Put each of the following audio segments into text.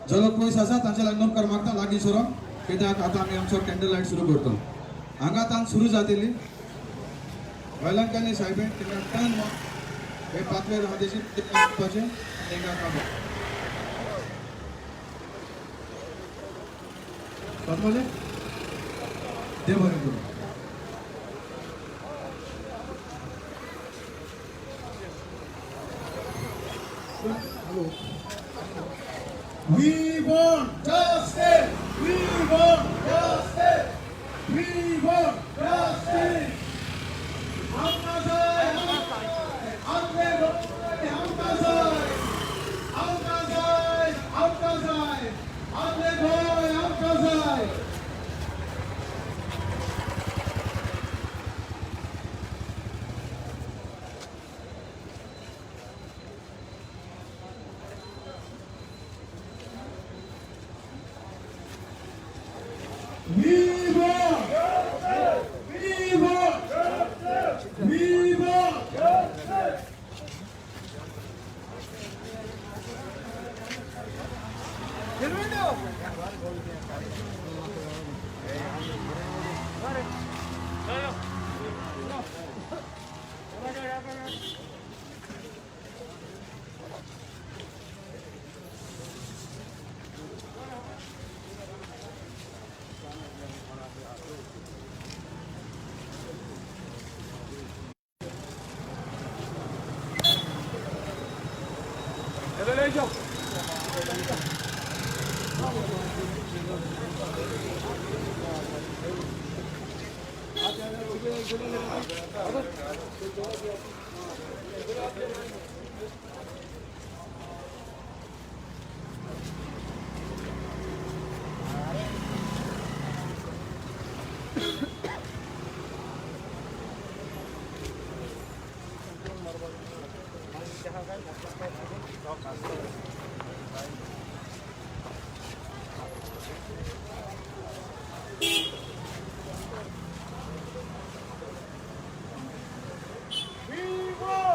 जो लोक पयस आसा तांच्या लागीं नमस्कार मागता. लागीं सरो, कित्याक आतां आमी आमचो कॅन्डल लायट सुरू करता. हांगा तान सुरू जातली. वेलंकनी साहेबेन तिंगा टर्न हे पाथवे आहा तेजी वचपाचें आनी तेंकां काडप. समजलें? देव बरें करूं. We want justice! We want justice! We want justice! आमकां जाय, आमचे गोंय आमकां जाय, आमकां जाय, आमकां जाय, आमचें गोंय आमकां जाय. We want justice! We want justice! We want justice! We want justice! We want justice! आमकां जाय, आमकां जाय, आमचें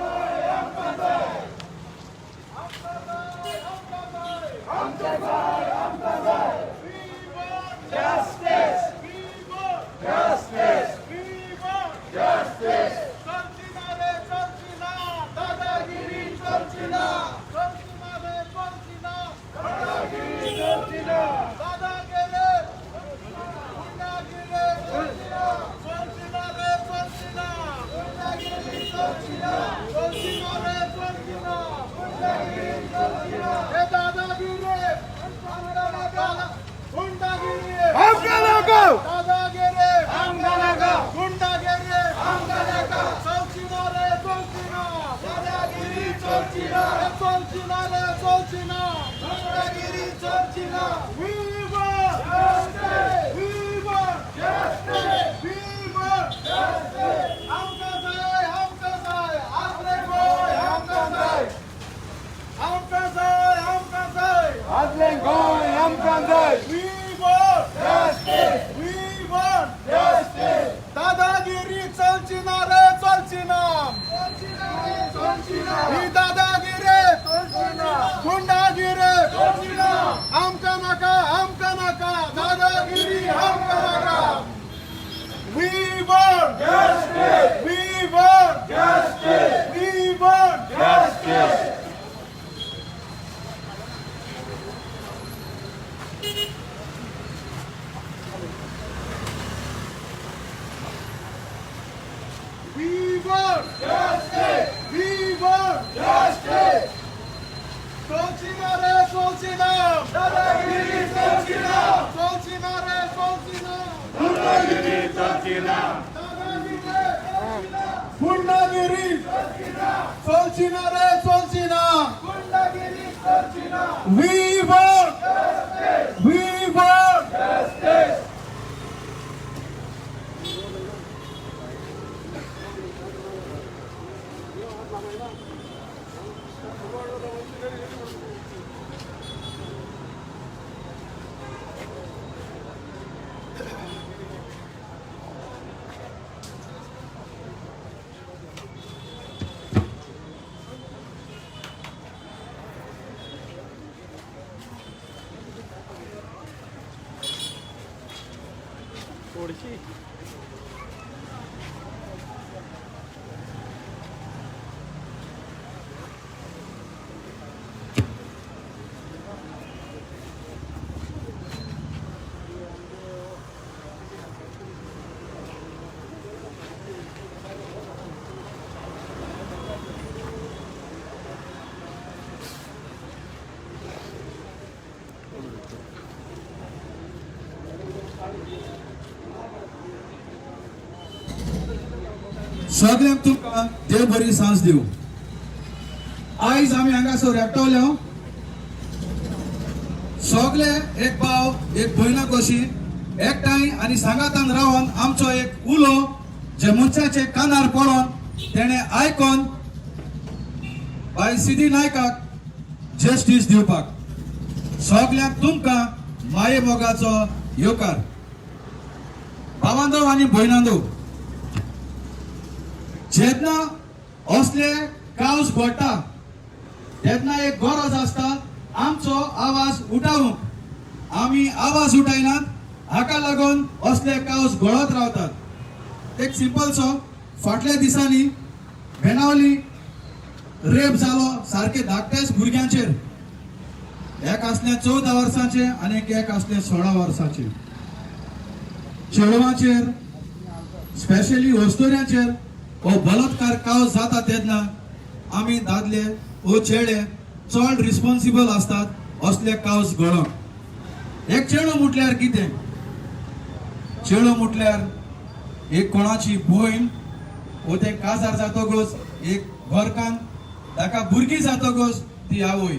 गोंय आमकां जाय. आमकां जाय, आमकां जाय, आमचें गोंय आमकां जाय. We want justice! We want justice! We want justice! चलची ना रे, चलची ना, दादागिरी चलची ना. चलची ना रे, चलची ना, दादागिरी चलची ना. दादागिरी, गुंडागिरी चलची ना. चलची ना रे, चलची ना, गुंडागिरी चलची ना. चलची ना रे, चलची ना, गुंडागिरी चलची ना. हे दादागिरी गुंडागिरी आमकां नाका. दादागिरी आमकां नाका. गुंडागिरी आमकां नाका. चलची ना रे, चलची ना, दादागिरी चलची ना. हे चलची ना रे, चलची ना, गुंडागिरी चलची ना. We want Justice! We want Justice! We want Justice! आमकां जाय, आमकां जाय, आमचें गोंय आमकां जाय. आमकां जाय, आमकां जाय. आदलें गोंय आमकां जाय. We want Justice! We want Justice! दादागिरी चलची ना रे, चलची ना. चलची ना रे, चलची ना. ही दादागिरी चलची ना. गुंडागिरी चलची ना. आमकां नाका, आमकां नाका, दादागिरी आमकां नाका. We want Justice! We want Justice! We want Justice! We want Justice! We want Justice! চলছি না রে, চলছি না. দাদাগিরি চলছি না. চলছি না রে, চলছি না. चलची ना रे, चलची ना. गुंडागिरी चलची ना. We want, we want. Justice. सगळ्यांक तुमकां देव बरी सांज दिवं. आयज आमी हांगासर एकठावल्या सगळे एक भाव एक भयणा कशी एकठांय आनी सांगातान रावन आमचो एक उलो जे मनशाचे कानार पडोन तेणें आयकोन बाय सिद्धी नायकाक जस्टीस दिवपाक. सगल्यांक तुमकां माये मोगाचो येवकार. भावांदो आनी भयणांदो, जेन्ना असले कावस घडटा तेन्ना एक गरज आसता आमचो आवाज उठावंक. आमी आवाज उठायनात, हाका लागून असले कावस घडत रावतात. एक सिंपलसो, फाटल्या दिसांनी बेनावली रेप जालो सारके धाकट्याच भुरग्यांचेर. एक आसलें 14 वर्सांचे आनी एक आसलें 16 वर्सांचे. चेडवांचेर, स्पेशली अस्तुऱ्यांचेर हो बलात्कार कावस जाता तेन्ना आमी दादले ओ चेडे चड रिस्पॉन्सिबल आसतात असले कावस घडोवंक. एक चेडो म्हटल्यार कितें? चेडो म्हटल्यार एक कोणाची भयण ओ तें काजार जातकच एक घरकान्न, ताका भुरगीं जातकच ती आवय,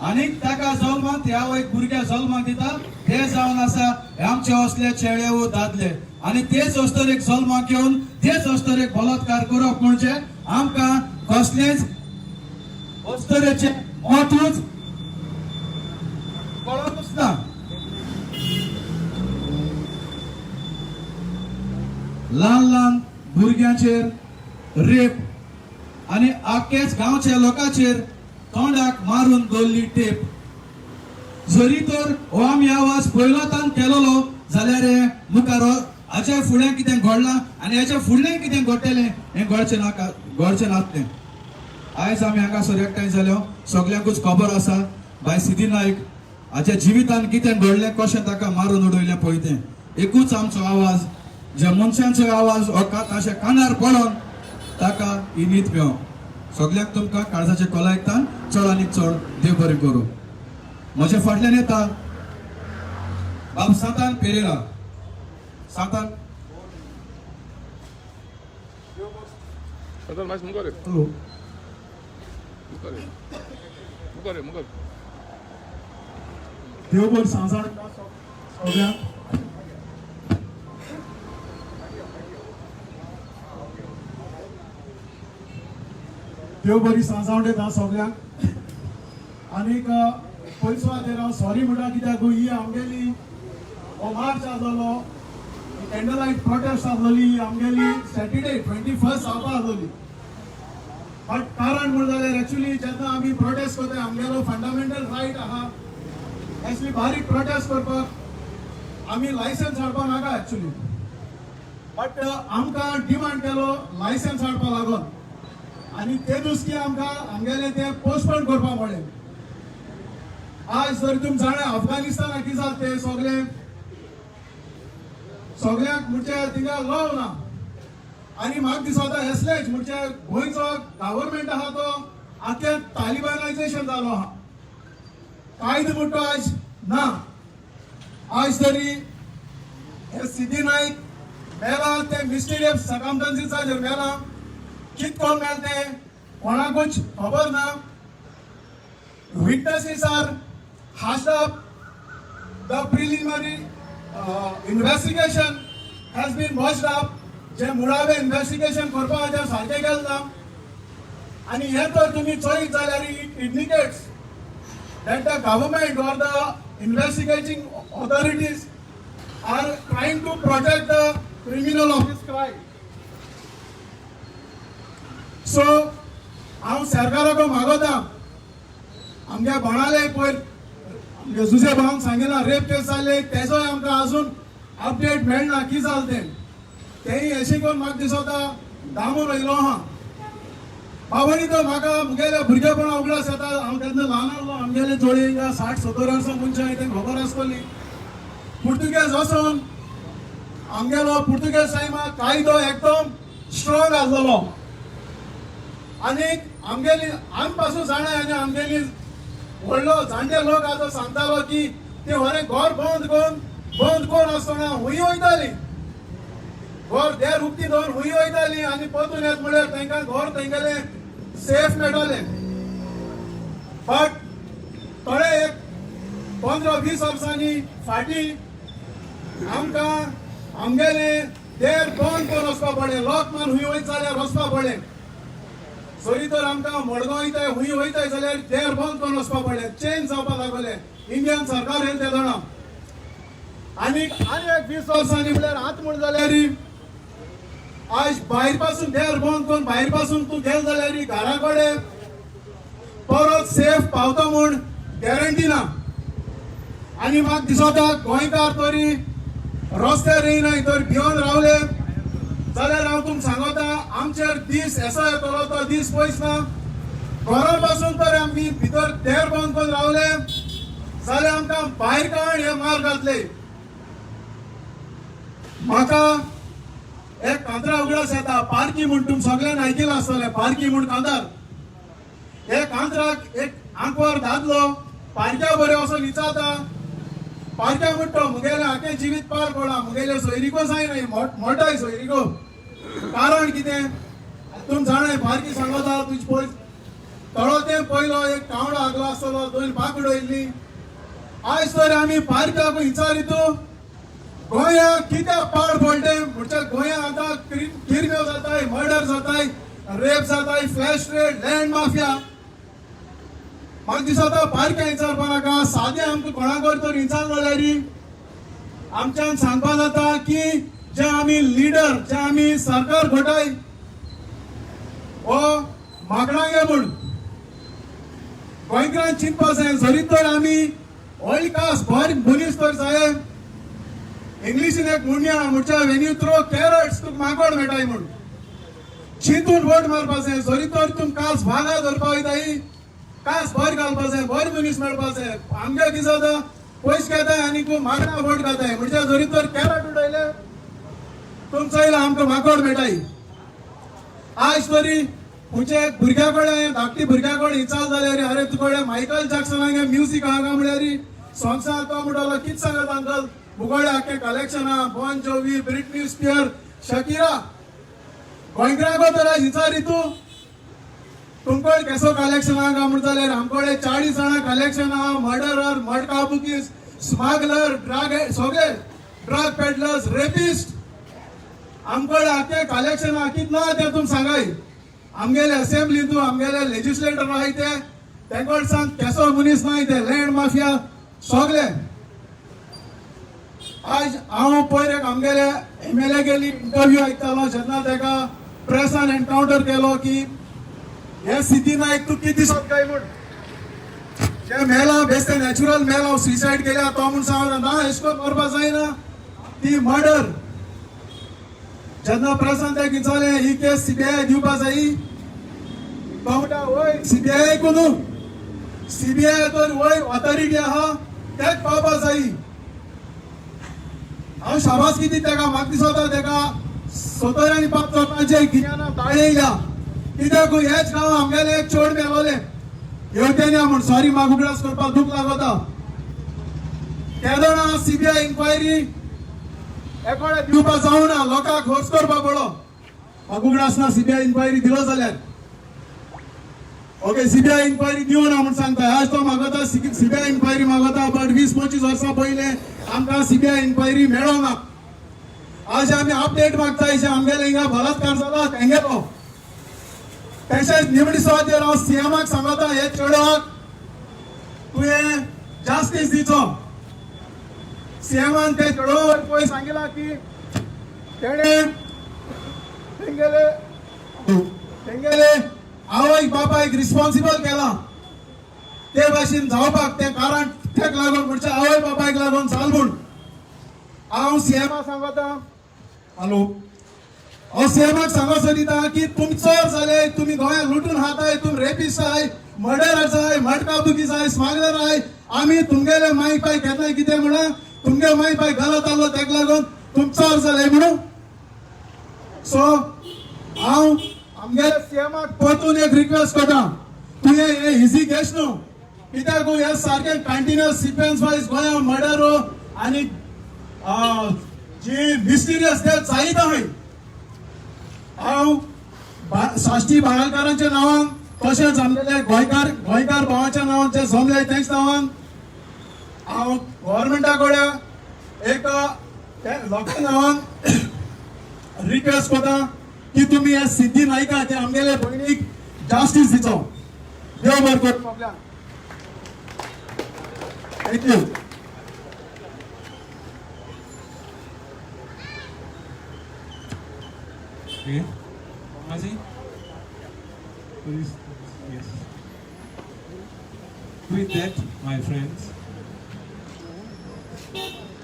आनीक ताका जल्माक ती आवयक भुरग्या जल्माक दिता ते जावन आसा आमचे असले चेडे ओ दादले. आनी तेच अस्तरेक जल्माक येवन तेच अस्तरेक बलात्कार करप म्हणजे आमकां कसलेच अस्तरेचें म्हत्वच कळतूच ना. ल्हान ल्हान भुरग्यांचेर रेप आनी आख्खेच गांवच्या लोकांचेर तोंडाक मारून दवरली टेप. जरी तर हो आमी आवाज पयलोतान केलोलो जाल्यार हे मुखार हाच्या फुडें कितें घडलां आनी हाच्या फुडलें कितें घडटलें हें घडचें नाका, घडचें नासलें. आयज आमी हांगासर एकठांय जाल्यो, सगल्यांकूच खबर आसा बाय सिद्धी नायक हाच्या जिवितान कितें घडलें, कशें ताका मारून उडयलें पळय तें. एकूच आमचो आवाज, ज्या मनशांचो आवाज हो ताच्या कानार पडोन ताका ही नीत मेळो. सगल्यांक तुमकां काळजाचे कोलायतान चड आनी चड देव बरें करूं. म्हज्या फाटल्यान येता बाब सांतान पेरेरा. सांतान. सांतान मातशें मुखार यो. हॅलो. मुखार यो, मुखार यो, मुखार. देव बरी सांज सगळ्यांक. देव बरी सांजावण दिता सगळ्यांक. आनीक पयलीं सुवातेर हांव सॉरी म्हणटा, कित्याक ही आमगेली हो मार्च आसलेलो, कॅन्डल लायट प्रोटेस्ट आसलेली, ही आमगेली सॅटर्डे 21 जावपा आसलेली. बट कारण म्हण जाल्यार एक्चुली जेन्ना आमी प्रोटेस्ट करता, आमगेलो फंडामेंटल रायट आहा एक्चुली बारीक प्रोटेस्ट करपाक. आमी लायसन्स हाडपाक नाका एक्चुली, बट आमकां डिमांड केलो लायसन्स हाडपा लागून आनी ते दुसकी आमकां आमगेले ते पोस्टपोन करपाक पडलें. आज जर तुमी जाणा अफगाणिस्तानाक कितें जाता ते सगळे, सगळ्यांक म्हणजे थिंगा लॉ ना. आनी म्हाका दिसता हेसलेच म्हणजे गोंयचो गव्हर्मेंट आहा तो आख्खे तालिबानायझेशन जालो आहा. कायदो म्हणटा आयज ना. आयज तरी हे सिद्धी नायक मेला ते मिस्टिरियस सर्कमस्टांसीसाचेर मेला. कित कोण मेल ते कोणाकूच खबर ना. Witnesses are hushed up. The preliminary investigation has been botched up. जे मुळावे इन्व्हेस्टिगेशन करपाचें सारकें केलें ना. आनी हें तर तुमी चोयत जाल्यार, it indicates that the government or the investigating authorities are trying to protect the criminal of this crime. So हांव सरकाराक मागोता, आमगे बाणाले पयर आमगे जुजे भावान सांगिलां, रेप केस जाल्ले, तेजोय आमकां अजून अपडेट मेळना, कितें जालें तें. तेंय अशें करून म्हाका दिसता दामून वयलो आहा. बाबांनी तर म्हाका मुगेल्या भुरगेपणा उगडास येता. हांव तेन्ना ल्हान आसलो. आमगेले जोडे 60-70 वर्सां मनशां, तेंका खबर आसतली, पुर्तुगेज वचोन आमगेलो पुर्तुगेज टायमार कायदो एकदम स्ट्रॉंग आसलेलो. आनी आमगेली, आमी पासून जाणा, आनी आमगेली व्हडलो जाणटे लोक आतां सांगतालो की ते वरें घर बंद करून, बंद करून आसतना हुंय वयताली, घर देर उक्ती दवर हुंय वयताली आनी परतून येत म्हळ्यार तांकां घर तेंगेलें सेफ मेळटलें. बट थोडे एक 15-20 वर्सांनी फाटीं आमकां आमगेले देर बंद करून वचपा पडलें. लॉक मारून हुंय वयता जाल्यार वचपा पडलें. सरी तर आमकां मडगांव वयताय, हुंय वयताय जाल्यार देर बंद करून वचपा पडलें. चेंज जावपा लागलें. इंडियन सरकार येयलें तेदोणा. आनी आनी एक 20 वर्सांनी म्हळ्यार आतां म्हण जाल्यार, आयज भायर पासून देर बंद करून भायर पासून तूं गेल जाल्यार घरा कडेन परत सेफ पावता म्हूण गॅरंटी ना. आनी म्हाका दिसता, गोंयकार तरी रस्त्यार येयनाय तर भिवन रावले जाल्यार, हांव तुमकां सांगता, आमचेर दीस येसो येतलो तो दीस पयस ना. घरा पासून तर आमी भितर देर बंद करून रावले जाल्यार आमकां भायर काड हे मार घातले. म्हाका एक कांतरा उगडास येता, पारकी म्हूण. तुमी सगळ्यांनी आयकिलां आसतलें, पारकी म्हूण कांतार. हे कांतराक एक आंकवार दादलो पारक्या बरें वचोन विचारता. पारक्या म्हणटा, मुगेलें आखें जिवीत पार पडला, मुगेलें सोयरिको जायना, मोटाय सोयरिको, कारण कितें तुम जाणाय? पारकी सांगता, तुजी पळय थोडो तें पयलो एक कावडो आगलो आसतलो, दोन पाक उडयल्ली. आयज तर आमी पारक्याक विचारितू, गोंयांत कित्याक पाड पडलें? म्हणजे गोंयांत आतां किरम्यो जाताय, मर्डर जाताय, रेप जाताय, फ्लॅश रेड, लँड माफिया. म्हाका दिसता, पारक्या विचारपा नाका, सादें आमकां कोणाक तर विचारलो जाल्यार आमच्यान सांगपा जाता की जे आमी लिडर, जे आमी सरकार घटाय, हो माकडांगे म्हूण गोंयकारान चिंतपा जाय. जरी तर आमी व्हडली कास बरी मनीस तर जाय, इंग्लिशीन एक म्हणी आहा, म्हणजे "When you throw carrots, तुका माकोड मेळटाय" म्हूण. चिंतून वोट मारपा जाय. जरी तर तुम कास वागा धरपा वयताय, कास बरी घालपा जाय, बरे मनीस मेळपा जाय. आमगे कितें जाता, पयशे घेताय आनी माकडां वोट घाताय. म्हणजे जरी तर कॅरट उडयले तुमचो येयला, आमकां माकोड मेळटाय. आयज तरी खंयच्या एक भुरग्या कडेन, धाकटी भुरग्या कडेन विचार जाल्यार, अरे, तुकडे मायकल जॅक्सनागे म्युजीक आहा काय म्हळ्यार, सॉंग्स आहा, तो म्हणटलो, कितें सांगत अंकल, मुगोडे आख्खे कलेक्शन आहा, बॉन जोवी, ब्रिटनी स्पियर, शकिरा. गोंयकारांको तर आयज विचारी तूं, तुमकडे केसो कलेक्शन आहा काय म्हण जाल्यार, आमकडे 40 जाणां कलेक्शन आहा. मर्डरर, मडका बुकीस, स्मगलर, ड्रग, सगळे ड्रग पेडलर्स, रेपिस्ट, आमकडे आख्खे कलेक्शन आहा. कित ना तें तुम सांगाय. आमगेले असेंब्लीतू आमगेले लेजिस्लेटर आहाय, ते तेंकडे सांग, केसो मनीस नाय ते, लँड माफिया सगळे. आयज हांव पयर एक आमगेले एमएलए गेली इंटरव्यू आयकतालो, जेन्ना ताका प्रेसान एनकाउंटर केलो की हे सिद्धी नायक, तूं कितें दिसत काय म्हूण, जे मेला बेश्टे नॅचरल मेला, सुसायड केल्या तो म्हूण सांगता ना, एश करून मरपा जायना, ती मर्डर. जेन्ना प्रेसान ताका विचारलें, ही केस सीबीआय दिवपा जायी, तो म्हणटा, वय, सीबीआय न्हू, सीबीआय तर वयर ऑथॉरिटी आहा, तेच पावपा जायी. हांव शाबासकी दिता तेका. म्हाका दिसता, तेका 70 आनी 5 लोकांचे गिन्याना दाळे येयल्या. कित्याक, हेच गांव आमगेले एक चोड मेलोले येवतेन्या म्हूण, सॉरी, म्हाका उगडास करपाक दूख लागता. तेदोणा सीबीआय इन्क्वायरी एकोडे दिवपा जावना, लोकांक खोस करपा पडो. म्हाका उगडास ना, सीबीआय इन्क्वायरी दिलो जाल्यार. ओके, सीबीआय इन्क्वायरी दिवना म्हूण सांगता. आज तो मागता, सीबीआय इन्क्वायरी मागता, बट 20-25 वर्सां पयलें आमकां सीबीआय इन्क्वायरी मेळोना. आज आमी अपडेट मागता, जे आमगेले हिंगा बलात्कार जाला तेंगेलो. तशेंच निमणी सुवातेर हांव सीएमाक सांगता, हे चेडवाक तुवें जास्टीस दिचो. सीएमान ते चेडवा पळय सांगिला की तेणे तेंगेले तेंगेले आवयक बापायक रिस्पॉन्सिबल केला ते भाशेन जावपाक. तें कारण तेक लागून, म्हणजे आवय बापायक लागून जाल म्हूण. हांव सीएमाक सांगता, हॅलो, हांव सीएमाक सांगो सोदिता की तुमी चोर जाले, तुमी गोंयांत लुटून खाताय, तुमी रेपिस्ट आहाय, मर्डर आहाय, मटका बुकीस आहाय, स्मगलर आहाय. आमी तुमगेले माय पाय केन्ना कितें म्हणा, तुमगे माय पाय गलत आसलो, तेका लागून तुम चोर जाले म्हणून. सो हांव आमगेले सीएमाक परतून एक रिक्वेस्ट करता, तुवें हे इझी केस न्हू, कित्याक हे सारकें कंटिन्युअस सिक्वेन्स वायज गोंया मर्डर आनी जी मिस्टिरियस ते जायत आहाय. हांव साश्टी बाळाकारांच्या नांवान, तशेंच आमगेले गोंयकार गोंयकार भावाच्या नांवान, जे जमले तेंच्या नांवान, हांव गव्हर्मेंटा कडेन एक लोकां नांवान रिक्वेस्ट करता की तुमी हे सिद्धी नायका ते आमगेले भयणीक जास्टीस दिचो. देव बरें करूं सगल्यांक. Thank you. Okay. Mazi? Please, yes. With that, my friends,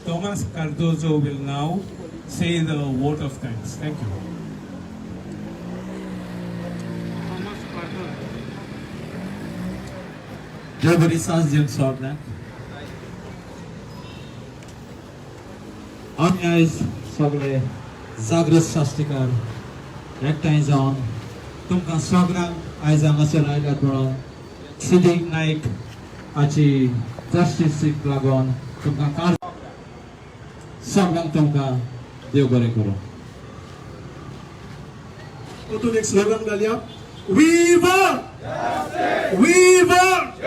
Thomas Cardozo will now say the vote of thanks. Thank you. Thomas Cardozo. देव बरी सांज दिवन सगल्यांक. आमी आयज सगळे जागृत साश्टीकार एकठांय जावन तुमकां सगळ्यांक आयज हांगासर आयल्यात म्हणून सिद्दीक नायक हाची जस्टीसीक लागून तुमकां कार सगळ्यांक तुमकां देव बरें करूं. परतून एक स्लोगन घालया. We want, we want,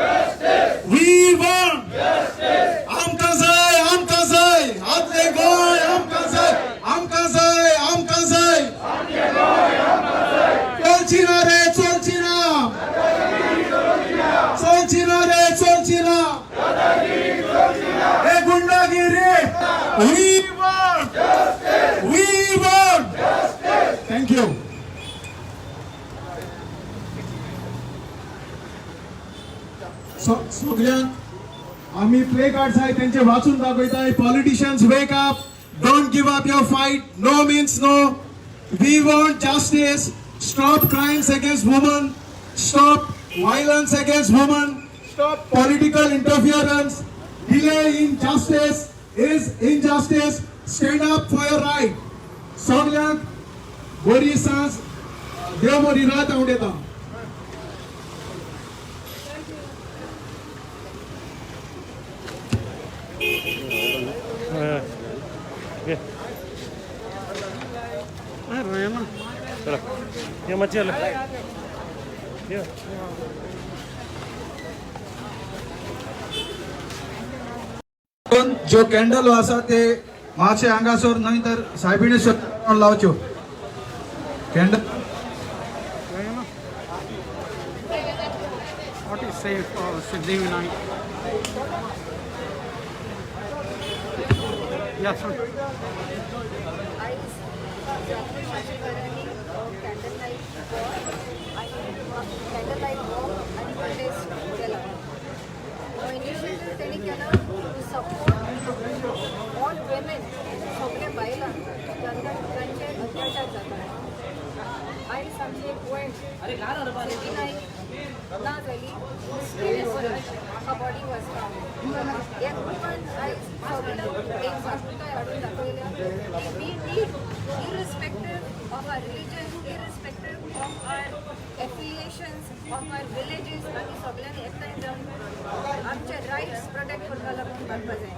we want. आमकां जाय, आमकां जाय, आदलें गोंय आमकां जाय, आमकां जाय, आमकां जाय. चलची ना रे, चलची ना, चलची ना रे, चलची ना हे गुंडागिरी. We want, we want. Thank you. सगळ्यांक आमी प्ले कार्ड्स आहाय तेंचे वाचून दाखयताय. Politicians, wake up, don't give up your fight. No means no. We want justice. Stop crimes against women, stop violence against women, stop political interference. Delay in justice is injustice. Stand up for your right. सगळ्यांक बरी सांज, देव बरी रात आवडटा. ये मच्छी ये. ज्यो कॅन्डल आसा ते मातशे हांगासर न्हय तर सायबिणी लावच्यो candle. What is safe for Siddhivinayak? Yes, sir. आयज जागृत साश्टीकारांनी कॅन्डल लायट वॉक आनी कॅन्डल लायट वॉक आनी प्रोटेस्ट केला. हो इनिशिएटीव तेणी केला टू सपोर्ट ऑल वुमेन, सगळे बायलांक जांकां तांचे अत्याचार जाता. आयज आमची एक भयण सिद्धी नायक ना जाली, her body was found. ह्या ग्रुपान आयज सगळ्यांक एक जागृताय हाडून दाखयल्या की we need, irrespective of our religion, irrespective of our affiliations, of our villages, आमी सगळ्यांनी एकठांय जावन आमचे रायट्स प्रोटेक्ट करपा लागून काडपा जाय.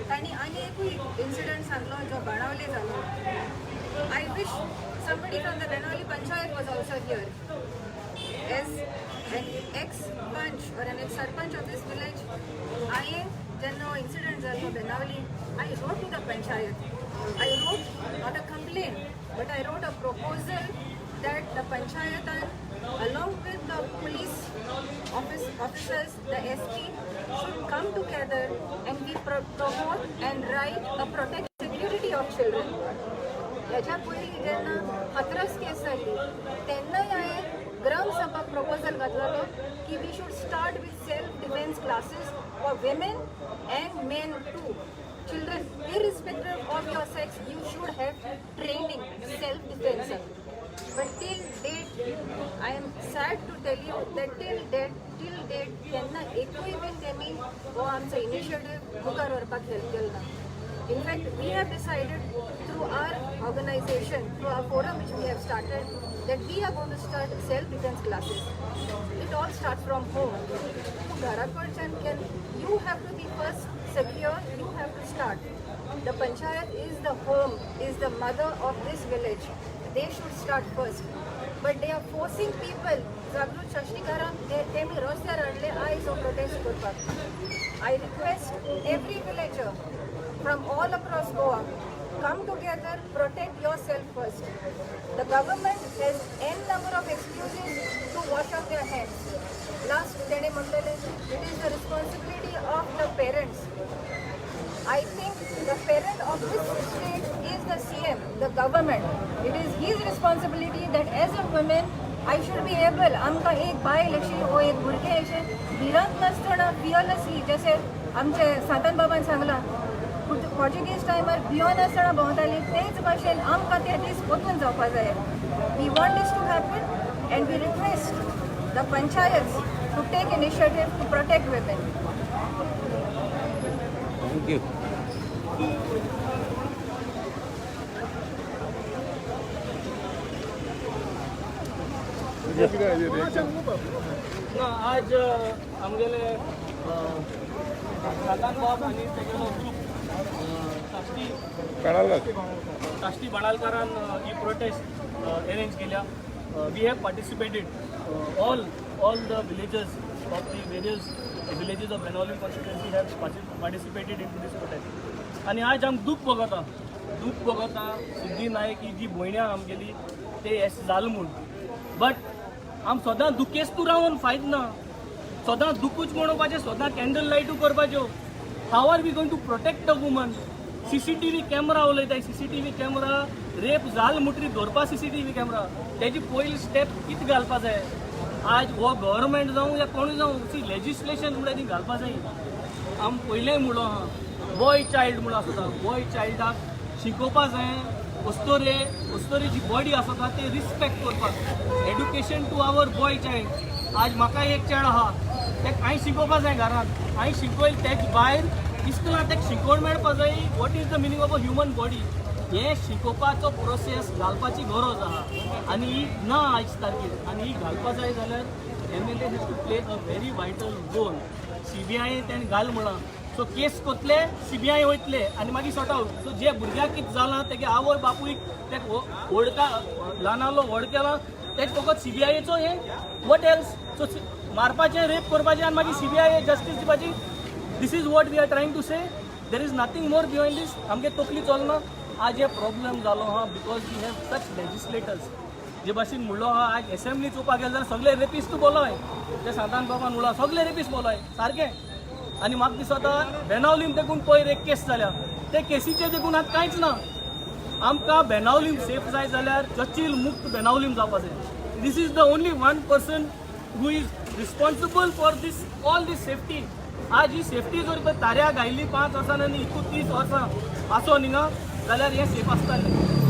तांणी आनी एकूय इन्सिडंट सांगलो जो बाणावले जालो. I wish somebody from the Benaulim Panchayat was also here. As an ex panch or an ex sarpanch of this village, हांवें जेन्ना हो इन्सिडंट जालो Benaulim, I wrote to the panchayat. I wrote not a complaint, but I wrote a proposal that the panchayatan along with the police officers, the SP should come together and we promote and write a protect security of children. ह्याच्या पयलीं जेन्ना हाथरस केस जाल्ली तेन्नाय हांवें ग्रामसभाक proposal घातलेलो की we should start with self defence classes for women and men too. Children, irrespective of your sex, you should have training, self defense. But till date, I am sad to tell you that till date, केन्ना एकूय बीन तेमी हो आमचो initiative मुखार व्हरपाक help केलो ना. In fact, we have decided through our organization, through our forum which we have started, that we are going to start self-defense classes. It all starts from home. घरा कडच्यान can you have to be first secure, you have to start. The panchayat is the home, is the mother of this village. They should start first. But they are forcing people. जागृत शाश्टीकारांक तेमी रस्त्यार हाडले आयज हो protest करपाक. I request every villager from all across Goa, come together, protect yourself first. The government has n number of excuses to wash off their hands. Last तेणे म्हणलेले, it is the responsibility of the parents. I think the parent of this state is the CM, the government. It is his responsibility that as a woman, I should be able, आमकां एक बायल अशी वो एक भुरगें अशें भिरांत नासतना फियरलेसली, जशें आमचे सांतान बाबान सांगलां, पोर्चुगीज टायमार भियोन आसतना भोंवताली, तेच भाशेन आमकां ते दीस वचून जावपा जाय. We want this to happen and we request the panchayat to take initiative to protect women. Thank you. ना, आज आमगेले सांतान बाब आनी तेगेलो ग्रूप साश्टी साश्टी बाणालकारान ही प्रोटेस्ट अरेंज केल्या. We have participated, all the villagers of the various villages of Benaulim constituency have participated in this protest. आनी आज आमकां दूख भोगता, दूख भोगता सिद्धी नायक ही जी भयणी आहा आमगेली ते येस जाल म्हूण. बट आम सदां दुखेस्त रावन फायद ना. सदां दुखूच म्हणोवपाचें, सदां कॅन्डल लायटू करपाच्यो. How are we going to protect the woman? CCTV camera उलयताय. CCTV camera rape जाल मुटरी दवरपा सीसीटीव्ही कॅमेरा तेजी पयली स्टेप कितें घालपा जाय? आज हो गव्हर्मेंट जावं या कोणूय जावं, सी लेजिस्लेशन म्हणल्यार ती घालपा जाय. आम पयलें म्हणलो आहा, बॉय चायल्ड म्हणून आसता. बॉय चायल्डाक शिकोवपा जाय अस्तोरे अस्तोरेची बॉडी आसता ते रिस्पेक्ट करपाक. Education to our boy child. आज म्हाका एक चेडो आहा, तेका हांवें शिकोवपा जाय घरांत. हांवें शिकयल तेज भायर इस्कुलान तेका शिकोवण मेळपा जाय, what is the meaning of a human body. हें शिकोवपाचो प्रोसेस घालपाची गरज आहा आनी ही ना आयज तारखेर. आनी ही घालपा जाय जाल्यार MLA has to play a very vital role. CBI तेणें घाल म्हळां, सो केस कोतले, सीबीआय वयतले आनी मागीर सॉर्ट आवट. सो जे भुरग्याक कितें जालां, तेगे आवय बापूयक तेका व्हड ल्हानालो व्हड केला, तेका फकत सीबीआयचो हें, what else? सो मारपाचें, रेप करपाचें आनी मागीर सीबीआय जस्टीस दिवपाची. This is what we are trying to say. There is nothing more behind this. आमगे तकली चलना. आज हे प्रॉब्लम जालो आहा because we have such legislators. जे भाशेन म्हणलो आहा, आज एसेंब्ली चोवपाक गेले जाल्यार सगळे रेपिस्ट बोलोय. ते सांतान बाबान म्हणलो, सगळे रेपिस्ट बोलोय सारकें. आनी म्हाका दिसता बेनावलीम देखून पयर एक केस जाल्या, ते केसीचे देखून आतां कांयच ना. आमकां बेनावलीम सेफ जाय जाल्यार चर्चील मुक्त बेनावलीम जावपा जाय. This is the only one person who is responsible for this all this safety. आज ही सेफ्टी जर ताऱ्या घायली 5 वर्सां आनी 31 वर्सां आसो न्ही जाल्यार हें सेफ आसतालें.